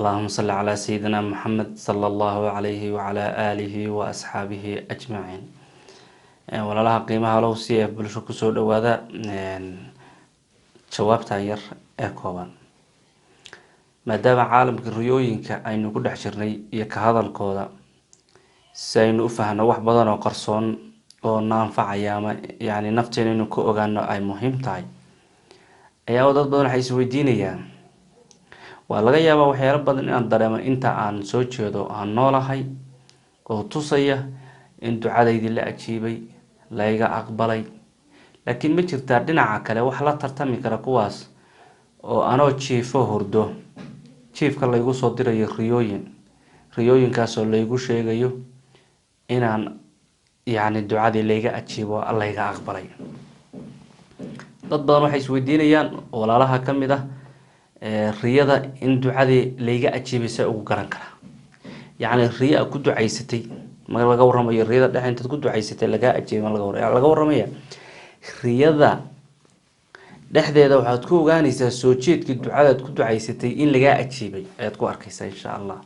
Allahuma salli calaa sayidina Maxamed sala allahu calayhi wacalaa aalihi wa asxaabihi ajmaciin. Walaalaha qiimaha low, CF Bulsho kusoo dhawaada jawaabtan yar ee kooban. Maadaama caalamka riyooyinka aynu ku dhex jirnay iyo ka hadalkooda, si aynu u fahno wax badan oo qarsoon oo na anfacaya ama yani nafteena inuu ka ogaano ay muhiim tahay, ayaa dad badan waxay isweydiinayaan: waa laga yaabaa waxyaalo badan inaan dareemo inta aan soo jeedo, aan noolahay, oo tusaya in ducadaydii la ajiibay, layga aqbalay, laakiin ma jirtaa dhinaca kale wax la tartami kara kuwaas oo anoo jiifo, hurdo jiifka laygu soo dirayo riyooyin, riyooyinkaasoo laygu sheegayo inaan yacni ducadii layga ajiibo, layga aqbalay? Dad badan waxay isweydiinayaan, walaalaha ka mid ah, riyada in ducadii layga ajiibay see ugu garan karaa? Yacni riyo a ku ducaysatay ma laga warramayo, riyada dhexe intaad ku ducaysatay lagaa ajiibay ma laga warramaya. Riyada dhexdeeda waxaad ku ogaanaysaa soo jeedkii ducadaad ku ducaysatay in lagaa ajiibay ayaad ku arkaysaa, insha Allah.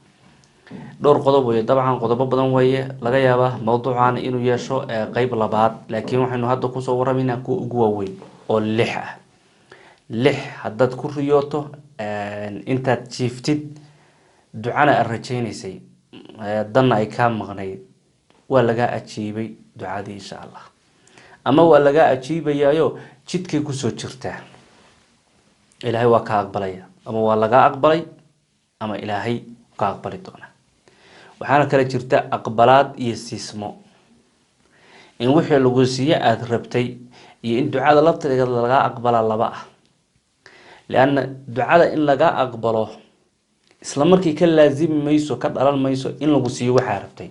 Dhowr qodob wey, dabcan qodobo badan weeye, laga yaabaa mawduucan inuu yeesho qeyb labaad, laakiin waxaynu hadda kusoo warramaynaa kuwa ugu waaweyn oo lix ah. Lix haddaad ku riyooto intaad jiiftid, ducana aad rajaynaysay, danna ay kaa maqnayd, waa lagaa ajiibay ducadii, insha Allah, ama waa lagaa ajiibayaayo jidkay kusoo jirtaa, Ilaahay waa ka aqbalaya, ama waa lagaa aqbalay, ama Ilaahay ka aqbali doonaa. Waxaana kale jirta aqbalaad iyo siismo, in wixii lagu siiye aada rabtay iyo in ducada laftigeeda lagaa aqbalaa laba ah. Lianna ducada in lagaa aqbalo isla markii ka laasimi mayso, ka dhalan mayso in lagu siiyo waxaa rabtay.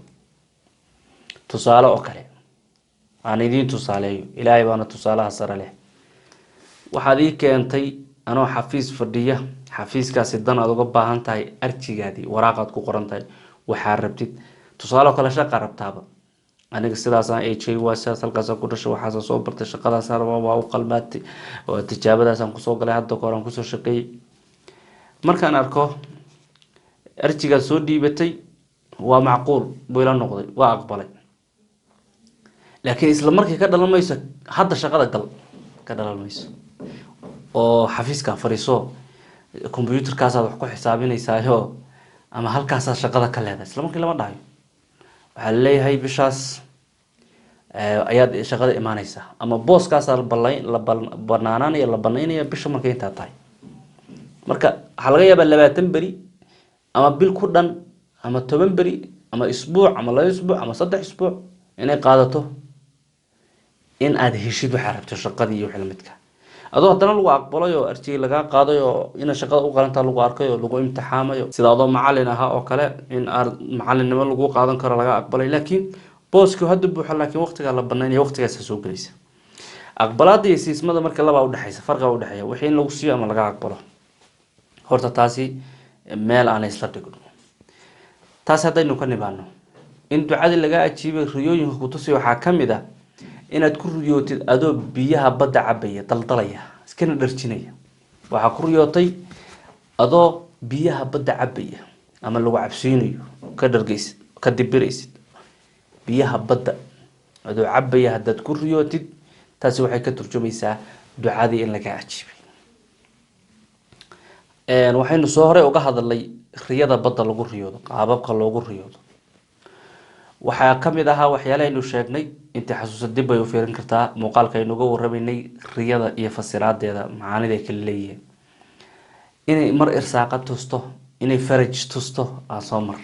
Tusaale oo kale aan idiin tusaaleeyo, Ilaahay baana tusaalaha sare leh. Waxaad ii keentay anoo xafiis fadhiya, xafiiskaasi dan aad uga baahan tahay, arjigaadii waraaqaad ku qoran tahay waxaa rabtid. Tusaale oo kale, shaqa rabtaaba, aniga sidaasaan aj waa sidaas, halkaasaan ku dhashay, waxaasaan soo bartay, shaqadaasaan rabaa, waa u qalmaatay, waa tijaabadaasaan kusoo galay, hadda ka hor aan kusoo shaqeeyey. Markaan arko arjigaad soo dhiibatay, waa macquul buu ila noqday, waa aqbalay, laakiin isla markii ka dhalan mayso hadda shaqada gal, ka dhalan mayso oo xafiiskaa fadhiiso, computerkaasaad wax ku xisaabinaysaayo ama halkaasaad shaqada ka leedahay, isla markii lama dhahayo. Waxaa laleeyahay bishaas ayaad shaqada imaaneysaa, ama booskaasaa la banaanaanaya, la banaynaya bisha markay intaa tahay. Marka waxaa laga yaabaa 20 beri ama bil ku dhan ama 10 beri ama isbuuc ama 2 isbuuc ama 3 isbuuc inay qaadato in aada heshid waxaa rabto, shaqadii iyo wixii lamidka, adoo haddana lagu aqbalay oo arjigii lagaa qaaday oo ina shaqada u qalantaa lagu arkay oo lagu imtixaamayo, sida adoo macalin ahaa oo kale in macalinimo lagu qaadan karo laga aqbalay, laakiin booskii hadda buuxa, laakiin waqtigaa la banaynaya, waqtigaasa soo gelaysa. Aqbalaada iyo siismada marka labaa udhexaysa, farqiga udhexeeya wixii in lagu siiyo ama laga aqbalo. Horta taasi meel aan isla dhigno. Taasi haddaynu ka nimaano, in ducadii laga ajiibay riyooyinka kutusi waxaa ka mid ah inaad ku riyootid adoo biyaha badda cabaya, daldalaya, iskana dharjinaya. Waxaa ku riyootay adoo biyaha badda cabaya ama lagu cabsiinayo, ka dhargeysid, ka dibiraysid. Biyaha badda adoo cabaya haddaad ku riyootid, taasi waxay ka turjumaysaa ducadii in laga ajiibay. Waxaynu soo horey uga hadalnay riyada badda lagu riyoodo, qaababka loogu riyoodo. Waxaa kamid ahaa waxyaala aynu sheegnay, intii xasuusa dib bay u fiirin kartaa muuqaalka aynu uga warramaynay riyada iyo fasiraadeeda, macaanida ay kala leeyihiin, inay mar irsaaqa tusto, inay faraj tusto aan soo mar,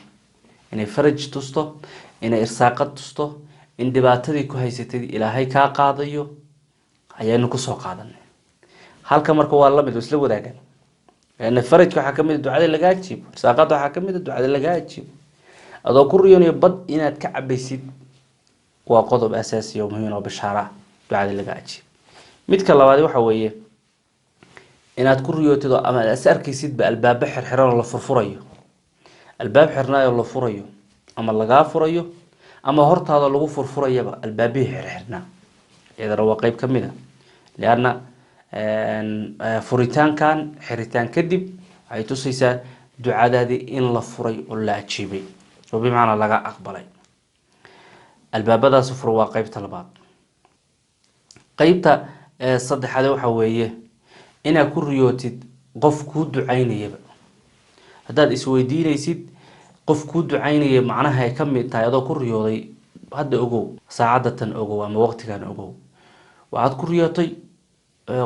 inay faraj tusto, inay irsaaqad tusto, in dhibaatadii ku haysatay Ilaahay kaa qaadayo ayaynu kusoo qaadanay halka. Marka waa lamid oo isla wadaagaan, leanna farajka waxaa kamid a ducada lagaa ajiibo, irsaaqada waxaa kamid a ducada lagaa ajiibo. Adoo ku riyoonayo bad inaad ka cabaysid waa qodob asaasiya oo muhiim oo bishaara ah ducada laga ajiibo. Midka labaad waxa weeye inaad ku riyootid oo ama is arkaysidba albaabo xirxiran oo la furfurayo, albaab xirnaayoo la furayo ama lagaa furayo ama hortaada lagu furfurayaba albaabihii xirxirnaa, iyadana waa qeyb ka mid a. Lianna furitaankan xiritaan kadib waxay tusaysaa Ducadaadii in la furay oo la ajiibay oo bimacnaa laga aqbalay, albaabadaasi fura. Waa qeybta labaad. Qeybta saddexaad waxa weeye inaad ku riyootid qof kuu ducaynayaba. Haddaad isweydiinaysid qof kuu ducaynaya macnaha ay ka mid tahay adoo ku riyooday, hadda ogow, saacadda tan ogow ama waqtigan ogow, waxaad ku riyootay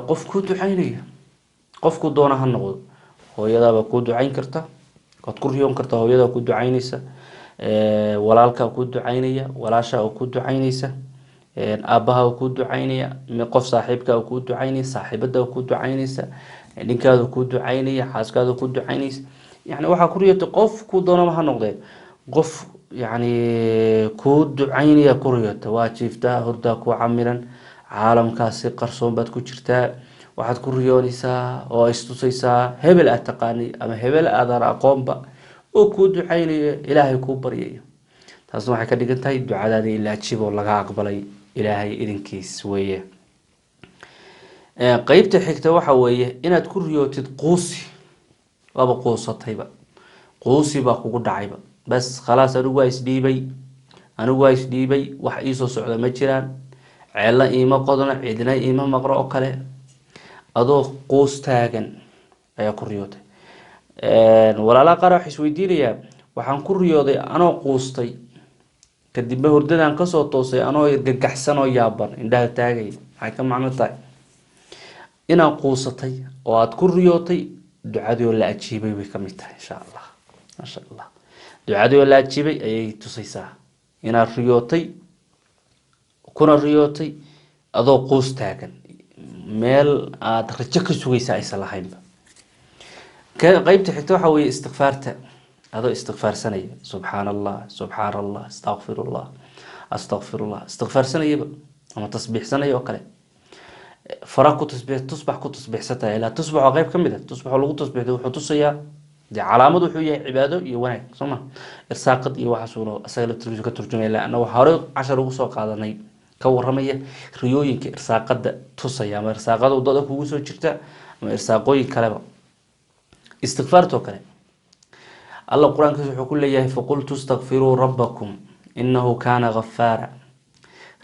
qof kuu ducaynaya. Qofku doona ha noqdo, hooyadaabaa kuu ducayn karta, waad ku riyoon kartaa hooyadaa ku ducaynaysa, walaalkaa kuu ducaynaya, walaashaa oo kuu ducaynaysa, aabbaha oo kuu ducaynaya, qof saaxiibka oo kuu ducaynaya, saaxiibada oo kuu ducaynaysa, ninkaada kuu ducaynaya, xaaskaada kuu ducaynaysa. Yani waxaa ku riyootay qof kuu doonaba ha noqdee, qof yani kuu ducaynaya ku riyoota. Waa jiiftaa, hurdaa kuu camiran, caalamkaasi qarsoon baad ku jirtaa. Waxaad ku riyoonaysaa oo istusaysaa hebel aad taqaanay ama hebel aadan aqoonba oo kuu ducaynayo, Ilaahay kuu baryayo. Taasna waxay ka dhigan tahay ducadaada in la ajiib oo laga aqbalay, Ilaahay idinkiis weeye. Qeybta xigta waxa weeye inaad ku riyootid quusi. Waaba quusatayba, quusi baa kugu dhacayba. Bas khalaas, anigu waa isdhiibay, anigu waa isdhiibay, wax iisoo socda ma jiraan, ceelna iima qodno, cidna iima maqro oo kale. Adoo quus taagan ayaa ku riyootay. Walaalaha qaar waxay isweydiinayaa, waxaan ku riyooday anoo quustay, kadibna hurdadan kasoo toosay anoo gagaxsan oo yaaban, indhaha taagay, maxay ka macno tahay? Inaad quusatay oo aada ku riyootay ducadii oo la ajiibay bay kamid tahay, insha Allah. Maasha Allah, ducadii oo la ajiibay ayay tusaysaa inaad riyootay, kuna riyootay adoo quus taagan, meel aada rajo ka sugaysa aysan lahaynba. Qeybta xigta waxaa weeye istikfaarta, adoo istikfaarsanaya, subxaan Allah, subxaan Allah, astaqfirullah, astaqfirullah, istikfaarsanayaba ama tasbiixsanaya oo kale, fara ku tasbiix, tusbax ku tasbiixsataya. Ilaa tusbax waa qeyb ka mid a. Tusbax oo lagu tasbiixdo wuxuu tusayaa dee calaamad wuxuu yahay cibaado iyo wanaag, soo ma? Irsaaqad iyo waxaasuuna isaga laftirkiisu ka turjumaya, laanna waxaa hore cashar ugu soo qaadanay ka waramaya riyooyinka irsaaqada tusaya ama irsaaqada wadada kugu soo jirta ama irsaaqooyin kaleba. Istikfaartoo kale, Alla Qur-aankiisa wuxuu ku leeyahay: "Faqultu istakfiruu rabbakum inahu kaana ghafaara."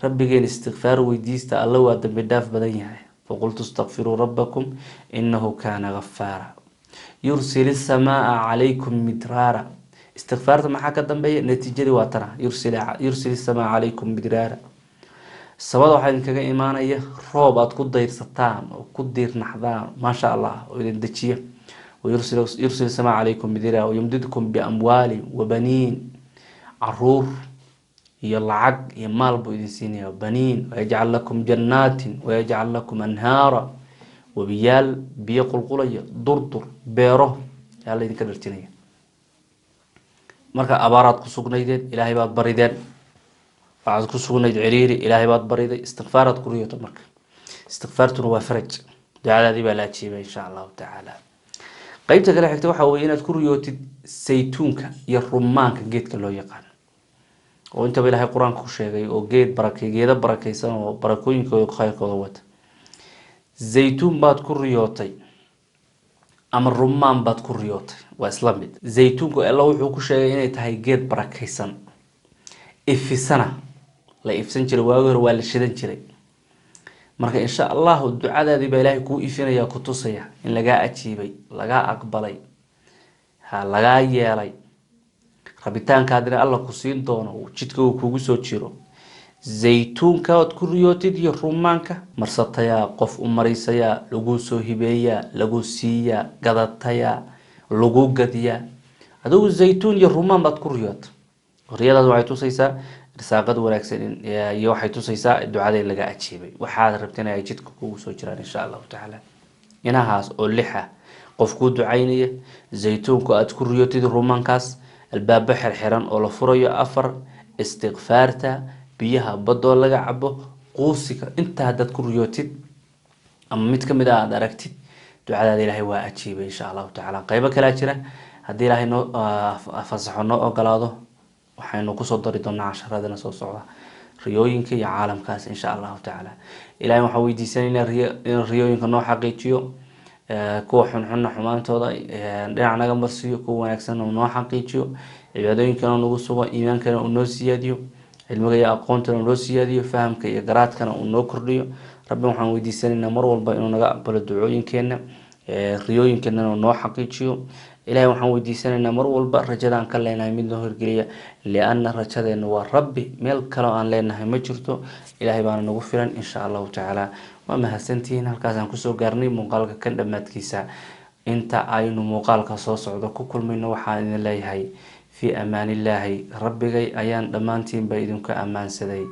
Rabbigeen istikfaar weydiista, Alla waa dambi dhaaf badan yahay. "Faqultu istakfiruu rabbakum inahu kaana ghafaara yursil isamaaa calaykum midraara." Istikfaarta maxaa ka dambeeya? Natiijadii waa tana: yursil isamaa calaykum midraara. Samada waxaa idinkaga imaanaya roob aada ku dayrsataan oo ku diirnaxdaan, maasha Allah, oo idin dejiya. Yursil isamaa calaykum midraara wayumdidkum biamwaalin wabaniin. Caruur iyo lacag iyo maal buu idin siinaya, baniin. Wayajcal lakum jannaatin wayajcal lakum anhaara. Webiyaal biyo qulqulaya, durdur, beero yaa la idinka dharjinaya. Marka abaaraad ku sugnaydeen, Ilaahay baad barideen. Waxaad ku sugnayd ciriiri, Ilaahay baad bariday. Istikfaaraad ku riyoto. Marka istikfaartuna waa faraj, ducadaadii baa la ajiibay, insha Allahu tacaala. Qeybta kale xigta waxaa weye inaad ku riyootid saytuunka iyo rumaanka, geedka loo yaqaano oo intaba Ilaahay Qur-aanka ku sheegay, oo geed barake, geedo barakeysan oo barakooyinkooda, khayrkooda wata. Zaytuun baad ku riyootay ama rumaan baad ku riyootay, waa isla mid. Zaytuunku Alla wuxuu ku sheegay inay tahay geed barakeysan, ifisana, la ifsan jiray waagi hore, waa la shidan jiray. Marka insha Allahu ducadaadii baa Ilaahay kuu ifinaya, ku tusaya in lagaa ajiibay, lagaa aqbalay, ha lagaa yeelay, rabitaankaadina Alla ku siin doono, jidka uu kugu soo jiro. Zaytuunka ood ku riyootid iyo rumaanka, marsatayaa, qof u marisayaa, lagu soo hibeeyaa, lagu siiyaa, gadatayaa, lagu gadiyaa. Adigu zaytuun iyo rumaan baad ku riyoota. Riyadaas waxay tusaysaa irsaaqad wanaagsan iyo waxay tusaysaa ducada in laga ajiibay, waxaad rabta ay jidka kugu soo jiraan, insha Allahu tacaala. Inahaas oo lixa: qof kuu ducaynaya, zaytuunku aad ku riyootid, rumaankaas, albaabo xirxiran oo la furayo, afar, istikfaarta, biyaha badoo laga cabo, quusiga. Intaa haddaad ku riyootid ama mid kamid a aada aragtid, ducadaada Ilaahay waa ajiibay, insha Allahu tacaala. Qeybo kalea jira, haddii Ilaahay noo fasaxo, noo ogolaado, waxaynu kusoo dari doonaa casharadana soo socda riyooyinka iyo caalamkaas, insha Allahu tacaala. Ilahay waxaan weydiisanaynaa in riyooyinka noo xaqiijiyo. Kuwa xunxunna xumaantooda dhinac naga marsiiyo, kuwa wanaagsanna uu noo xaqiijiyo, cibaadooyinkana nagu sugo, iimaankana uu noo siyaadiyo, cilmiga iyo aqoontana uu noo siyaadiyo, fahamka iyo garaadkana uu noo kordhiyo. Rabbi waxaan weydiisanaynaa mar walba inuu naga aqbalo ducooyinkeena, riyooyinkeenana uu noo xaqiijiyo. Ilahay waxaan weydiisanaynaa mar walba rajadaan ka leenahay mid noo hirgeliya, lianna rajadeena waa Rabbi, meel kaleo aan leenahay ma jirto. Ilahay baana nagu filan, insha Allahu tacaala. Waa mahadsantihiin, halkaasaan kusoo gaarnay muuqaalka kan dhammaadkiisa. Inta aynu muuqaalka soo socdo ku kulmayno, waxaan idin leeyahay fii amaanillaahi. Rabbigay ayaan dhammaantiinba idinku ammaansaday.